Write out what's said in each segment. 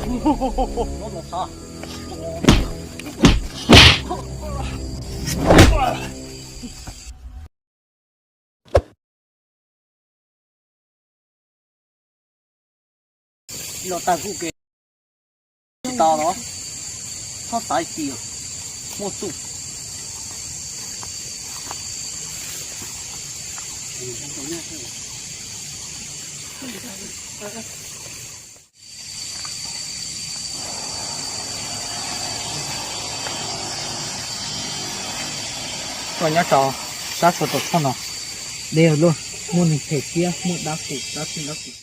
Los tag kuj kev, tsis tau los txhob xav tias muaj txuj. Koj nyob rau sab Suav Tuam Tshoj no, deb luaj, muaj neeg them thiab muaj dab qus dab tsi dab qus.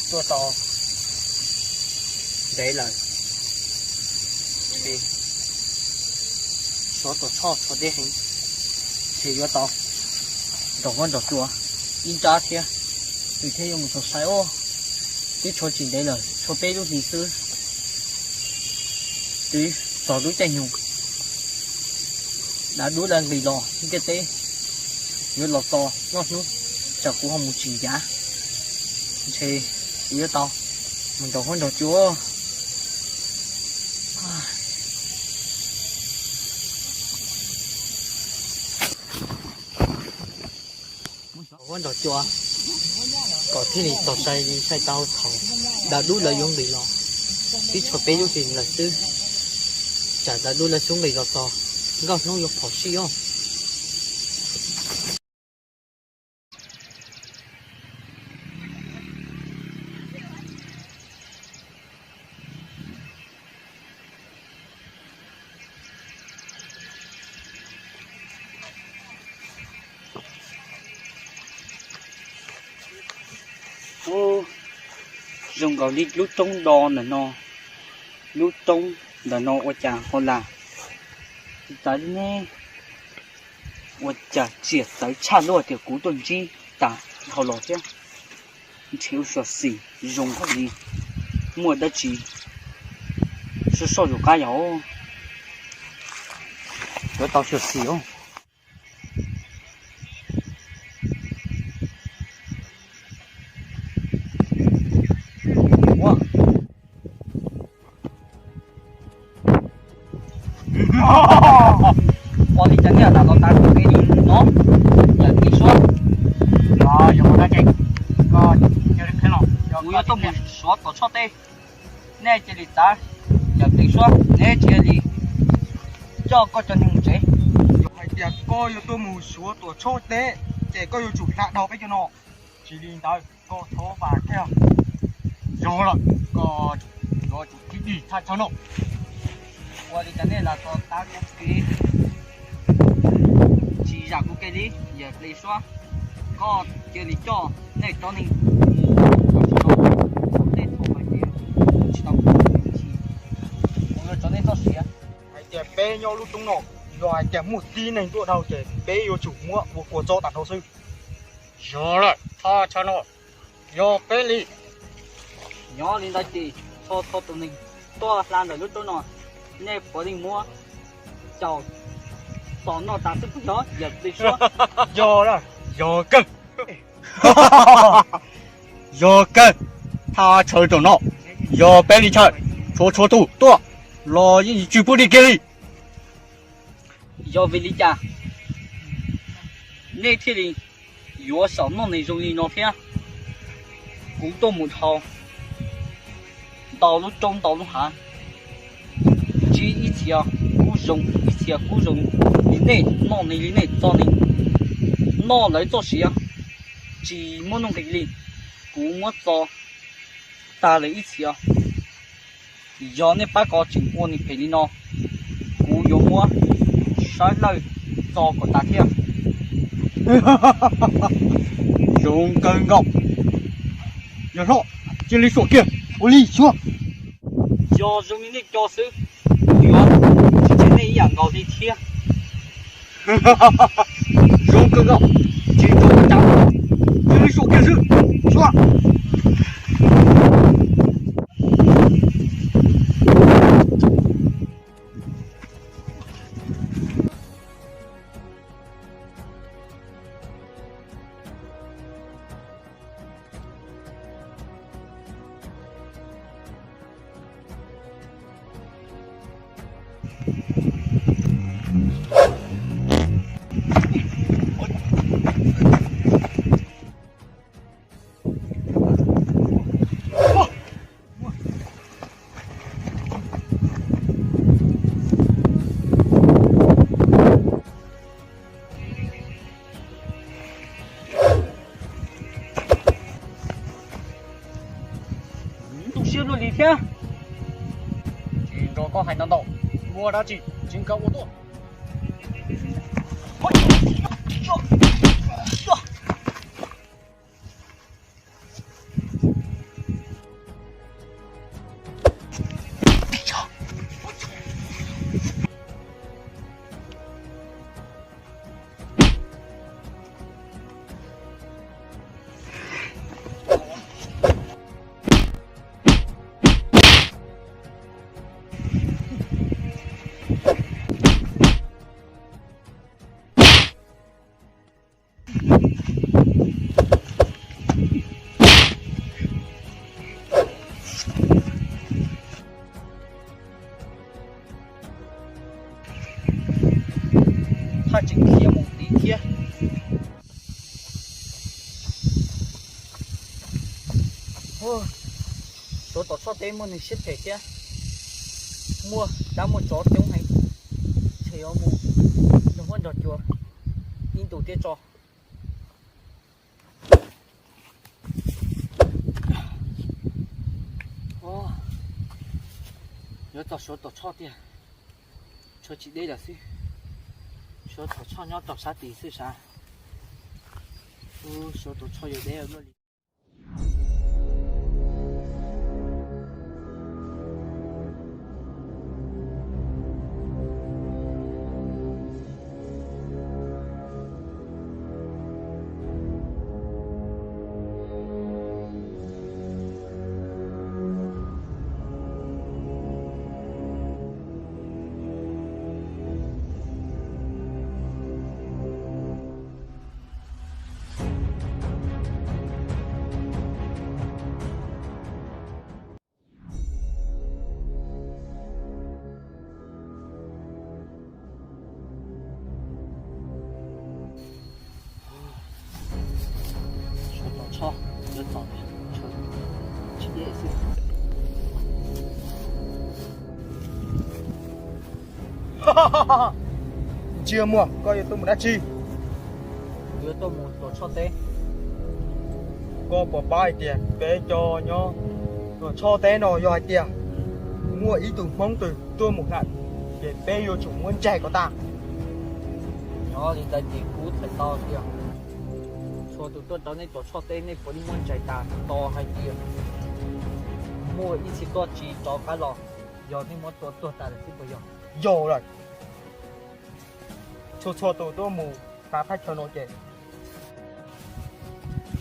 Tuaj tau ntev lawm, Suav Tuam Tshoj tsho deb heev, ces yuav tau nrog huab nrog cua ib nrab thiab, nws thiaj yuav mus txog saib os. Twb tshuav tsis ntev lawm, tshuav peb lub hlis xwb, twb txog lub caij nyoog dav dub dav nqis los ntiaj teb, yuav los txog noj hnub, tsam kuv ho mus tsis ncav, ntshe kuv yuav tau mus nrog huab nrog cua. Huab nrog cua kom thiaj li txog sai sai tau thaum dav dub lawv yuav nqis los. Twb tshuav peb lub hlis lawm xwb, tsam dav dub lawv xub nqis los txog, nkauj hnub yuav phom sij os. Ub, zoo nkaus li lub roob do ntawm no, lub roob ntawm no ua cas ho lam txawv ne? Ua cas tsiam txawv tshaj luaj tias kuv tuaj ntsib tas dhau los thiab. Nrhiav ua xyuam xim zoo nkaus li muaj dab tsi soj soj zus qab yog. Yuav tau xyuam xim os. Ua li cas nej lam los tav kuv kev li no? Yawm Plig Suab, kuv yuav tuaj mus Suav Tuam Tshoj teb, nej cia li tav Yawm Plig Suab, neb cia li coj koj cov neeg mus tsev. Yog hais tias koj yuav tuaj mus Suav Tuam Tshoj teb, ces koj yuav tsum hla dhau peb cov no, tsis li ntawd koj txhob vam thiab. Yog lawm, koj yuav tsum thib dig thaj chaw no. Ua li cas nej lam tos tav kuv kev, tsis zam kuv kev li, Yawm Plig Suab. Koj cia li coj nej cov neeg mus, thaum tej thaum hais tias tsis tau kuv tus tshis, kuv yuav tso nej txoj sia. Hais tias peb nyob lub roob no, yog hais tias muaj tib neeg tuaj dhau ces peb yuav tsum muab ua kua txob tag nrho xwb. Yog lawm, thaj chaw no yog peb li. Nyob li ntawd ces txhua txhua tus neeg tuaj hla ntawm lub roob no, nej puav leej muab caum tom noj tas xwb puas yog, Yawm Plig Suab? Yog lawm, yog kawg. Yog kawg, thaj chaw tom no yog peb li chaw, txhua txhua tus tuaj los yeej tsis pub li kiag li. Yog vim li cas nej thiaj li yuav saum noj neeg zoo li no thiab? Kuv tuaj mus dhau ntau lub roob ntau lub hav, ntsib ib txhia kub zoo ib txhia kub zoo, Nej noj nws li nej txo nws, noj lawv txoj sia, tsis muaj nuj nqis li. Kuv muab txo tag lawv ib txhia. Yog nej pab ko tseem ua nws phem li no, kuv yuav muab sab lawj txo kom tas thiab. Zoo kawg nkaus. Yog hlob, cia li suam kiag, ua li xyuas. Yog zoo li nej cov xwb, kuv yuav tsis tseg nej ib yam nkaus li thiab. Zoo kawg nkaus, tsis tau ua cas, cia li suam kiag xwb, xyuas. Tu siab luaj li thiab. Tsis nrog koj hais ntau ntau, muaj dab tsi tsis kawg ua tuaj. Thaj tseem khiav mus tid thiab. Suav tom tshoj teb muaj neeg siab phem thiab, muaj dab muaj tsov coob heev, ntshe yuav mus nrog huab nrog cua ib ntus thiab tso. Yuav txog suav tom tshoj tiag, tshuav tsis deb lawm xwb. Suav tom tshoj nyob rau sab tid xwb sav. Suav tom tshoj yuav deb luaj li. Suav tom tshoj yuav txog, tsis deb xwb. Ntsia muag, koj yuav tuaj mus dab tsi? Kuv yuav tuaj mus tom tshoj teb. Koj puas paub hais tias peb cov nyob tom tshoj teb no yog hais tias muaj ib tug Hmoob twg tuaj mus lawm, ces peb yuav tsum muab ntsais kom tas. Yog li ntawd ces kuv txhais tau tias txhua tus tuaj rau nej tom tshoj teb nej puav leej muab ntsais tas, tos hais tias muaj ib txhia tuaj tsis rov qab los, yog nej muab tua tuag tas lawm xwb puas yog? Yog lawm. Txhua txhua tus tuaj mus hla thaj chaw no ces,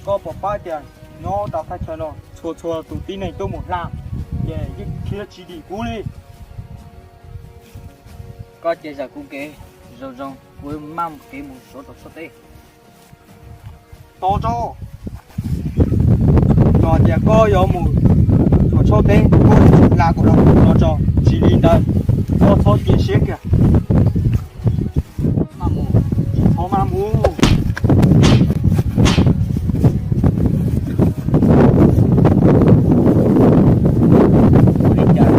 koj puas paub tias nyob rau thaj chaw no txhua txhua tus tib neeg tuaj mus hla ces yeej khiav tsis dim kuv li. Koj cia zam kuv kev zoo zoo, kuv maj kev mus suav tom tshoj teb. Tos tso, yog tias koj yuav mus tom tshoj teb, koj hla kom tau no tso, tsis li ntawd koj txhob cia siab kiag. Maj mus, tsis txhob maj mus. Ua li cas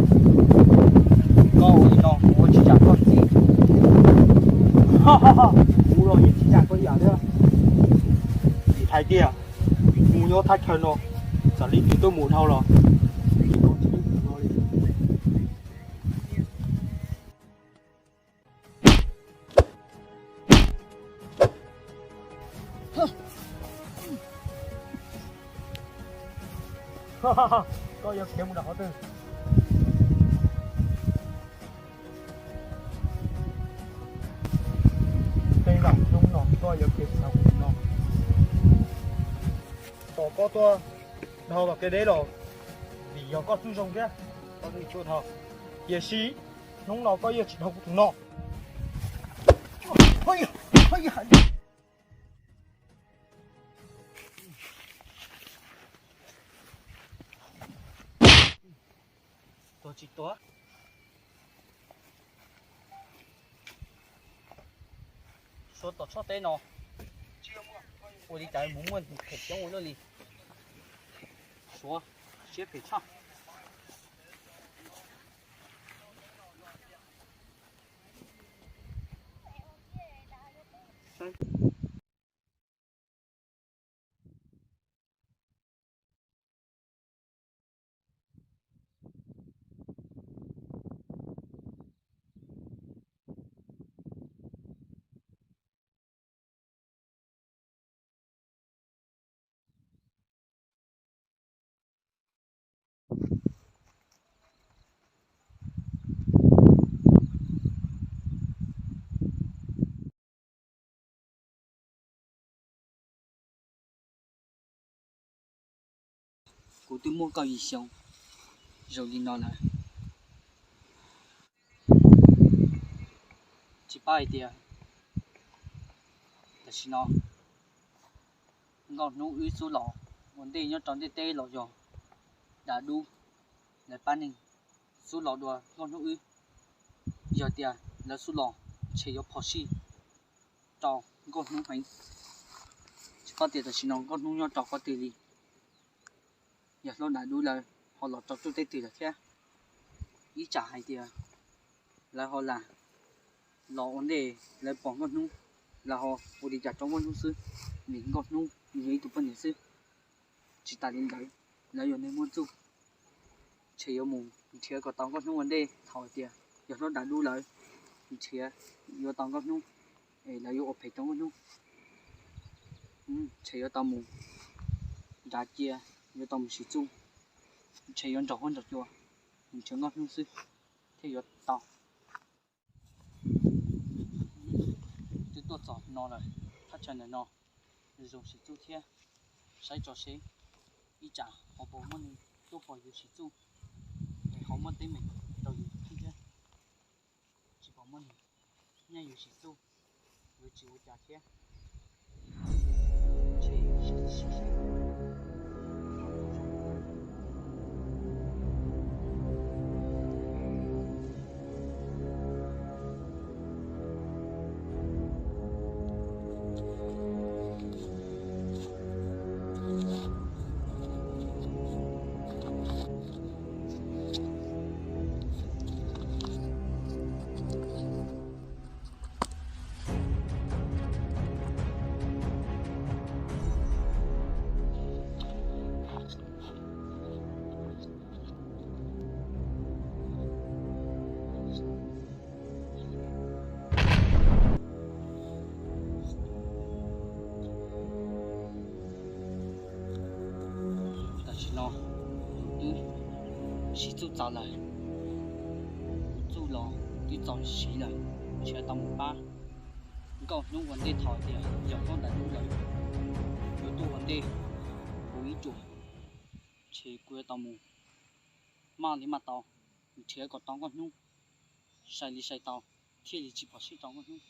koj ua li no kuv ua tsis yam koj ntxiv. Thaj chaw no, txawm leej twg tuaj mus dhau los, koj yuav khiav mus rau qhov twg? Tej zaum hnub no koj yuav khiav mus rau qhov no. Tos koj tuaj dhau los kev deb los, vim yog koj txuj zoo thiab, koj thiaj li tuaj dhau. Tiam sis hnub no koj yuav tsis dhau kuv tus no. Tuag tsis tuag. Suav tom tsob teb no, ua li cas mus muaj phem coob ua luaj li. Suav siab phem tshaj. Kuv twb muaj kaum yim xyoo zoo li no lawm, tsis paub hais tias tam sim no nkauj hnub wb xub los ua ntej nyob rau ntiaj teb los yog dav dub, lawv pab neeg xub los dua nkauj hnub wb. Yog tias lawv xub los ntshe yuav phom sij rau nkauj hnub heev. Tsis paub tias tam sim no nkauj hnub nyob rau qhov twg li. Yawg hlob dav dub lawv ho los rau txuj teb twg lawm thiab. Ib tsam hais tias lawv ho lam los ua ntej lawv pom nkauj hnub, lawv ho ua li cas rau nkauj hnub xwb, vim nkauj hnub nws yog ib tug poj niam xwb. Tsis tas li ntawd, lawv yog neeg muaj txuj, ntshe yuav mus nrhiav kom tau nkauj hnub ua ntej thaum hais tias yawg hlob dav dub lawv nrhiav yuav tau nkauj hnub, es lawv yuav ua phem rau nkauj hnub. Ntshe yuav tau mus nrad cia, yuav tau mus siv txuj, ntshe yuav nrog huab nrog cua mus nrhiav nkauj hnub xwb thiaj yuav tau. Twb tuaj txog no lawm, thaj chaw ntawm no zoo siv txuj thiab. Saib tso seb ib tsam ho puas muaj neeg tuaj pom yus siv txuj, es ho muab teeb meem rau yus thiab. Tsis pom muaj neeg nyiag yus siv txuj, yuav tsis ua cas thiab. Tam sim no kuv twb siv txuj txaus lawm, kuv txuj los twb txaus siv lawm, ntshe tau mus pab nkauj hnub ua ntej thaum tias yog hlob dav dub lawv yuav tuaj ua ntej kuv ib ruam, ntshe kuv yuav tau mus maj li maj tau, nrhiav kom tau nkauj hnub, sai li sai tau, thiaj li tsis pom sij tau nkauj hnub.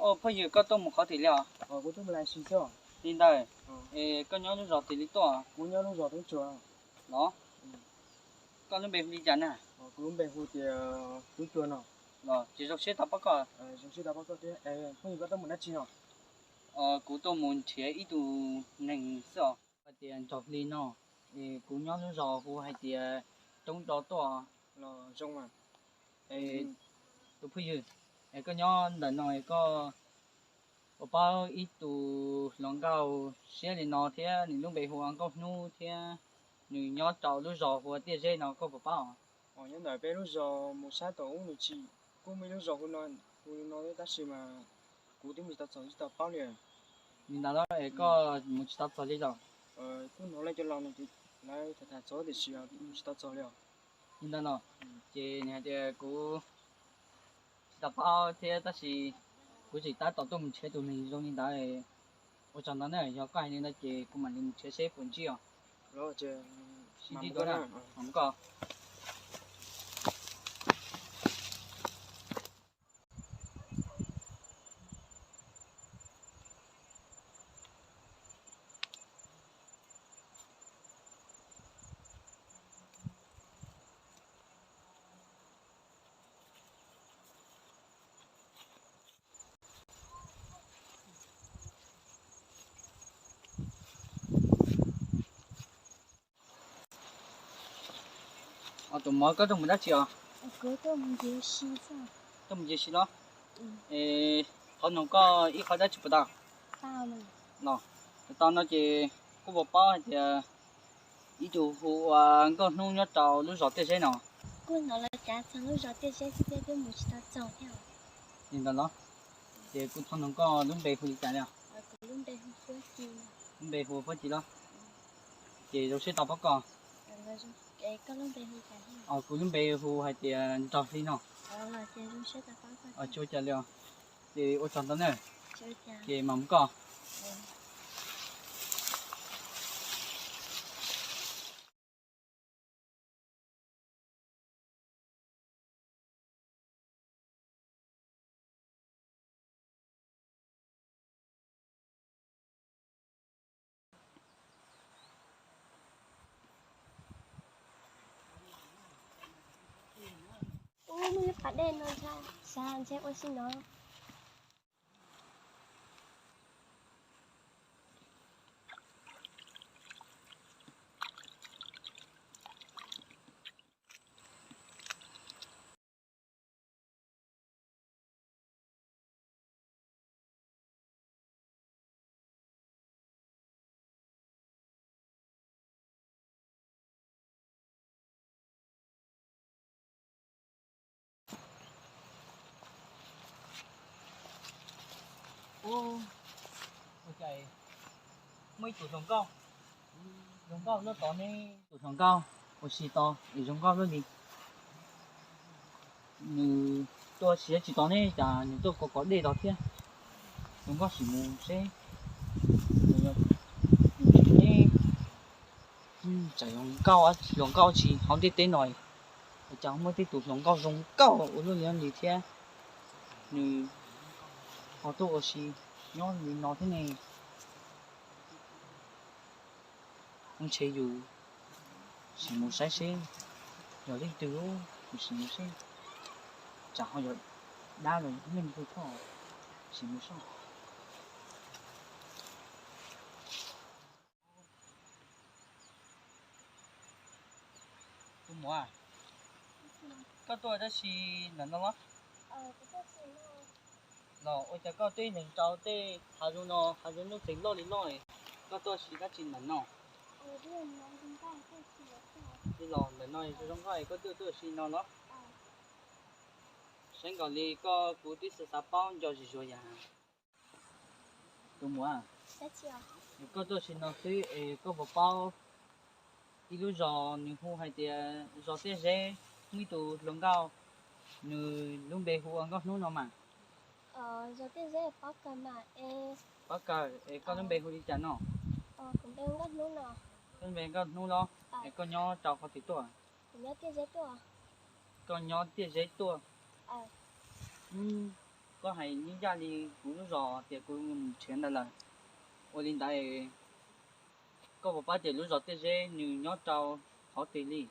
Phooj ywg, koj tuaj mus qhov twg li os? Li ntawd, es koj nyob lub zos twg li tuaj? Los, koj lub npe hu li cas na? Los, ces zoo siab tau pom koj. Kuv tuaj mus nrhiav ib tug neeg xwb os. Hais tias Ntsaug Hli no, es kuv nyob lub zos hu hais tias Roob Do tuaj. Tus phooj ywg, es koj nyob ntawm no es koj puas paub ib tug hluas nkauj siab li no thiab nws lub npe hu ua Nkauj Hnub thiab nws nyob rau lub zos hu ua Tiaj Zeb no, koj puas paub? Nyob ntawm peb lub zos mus sab tom ub nws tsis, kuj muaj ib lub zos hu no, hu li no tab sis mas kuv twb mus tsis tau txog, tsis tau paub li. Li ntawd los es koj mus tsis tau txog li los? Kuj hnov lawv cov laus no ces lawv tham tham txog tiam sis mus tsis tau txog li os. Li ntawd los, ces nws hais tias kuv tsis tau paub thiab tab sis kuv tseem tab tom tuaj mus nrhiav tus neeg zoo li ntawd. Ua tsaug ntau na, yog koj hais li ntawd ces kuv mam li mus nrhiav seb puas ntsib os. Sib ntsib dua na, mam mus koj. Tus muam, koj tuaj mus dab tsi os? Tuaj mus ncig si los? Es thov nug koj ib qho dab tsi puas tau? Los, tau no ces kuj puas paub hais tias ib tug hu ua Nkauj Hnub nyob rau lub zos Tiaj Zeb no? Kuj hnov lawv cav txog lub zos Tiaj Zeb xwb thiab twb mus tsis tau txog thiab. Li ntawd los, ces kuv thov nug koj lub npe hu li cas li os? Lub npe hu Fuab Ci los? Ces zoo siab tau pom koj. Kuv lub npe hu hais tias Nraug Hli no. Tsis ua cas li os. Ces ua tsaug ntau na. Ces mam mus koj. Ub, muaj ib qhov dej no ntshai, xav ntshe ua si no. Ua cas muaj ib tug hluas nkauj, hluas nkauj nyob tod ne. Tus hluas nkauj ua si tod es zoo nkauj luaj li. Nws tuaj siav tsis tau ne, cas nws tuaj kov kov dej tod thiab. Zoo nkauj, sim mus seb nws tseem zoo nkauj, hluas nkauj tsis hauv ntiaj teb no, cas muaj tej tus hluas nkauj zoo nkauj ua luaj li thiab. Nws ho tuaj ua si nyob li no thiab ne. Ntshe yus sim mus saib seb yog leej twg, yus sim mus seb, tsam ho yog dab los yog leej twg thiab, sim mus seb. Tus muam, koj tuaj dab tsi ntawm no los? Los ua cas koj twb neeg rau tej hav zoov no, hav zoov nuj txeeg loj li loj, koj tuaj ua si dab tsi ntawm no? Los ntawm no zoo nkauj, koj tuaj tuaj ua si no los? Saib nkaus li koj kuv twb xav xav paub nco zis zuag yam. Tus muam, koj tuaj si no xwb es koj puas paub ib lub zos nws hu hais tias zos Tiaj Zeb, muaj ib tug hluas nkauj, nws lub npe hu ua Nkauj Hnub no mas? Paub kawg, es koj lub npe hu li cas no? Koj lub npe Nkauj Hnub los? Es koj nyob rau qhov twg tuaj? Koj nyob Tiaj Zeb tuaj. Ub, Koj hais ib yam li kuv lub zos tias kuv mus nrhiav ntawd lawm. Ua li ntawd, koj puas paub tias lub zos Tiaj Zeb nws nyob rau qhov twg li?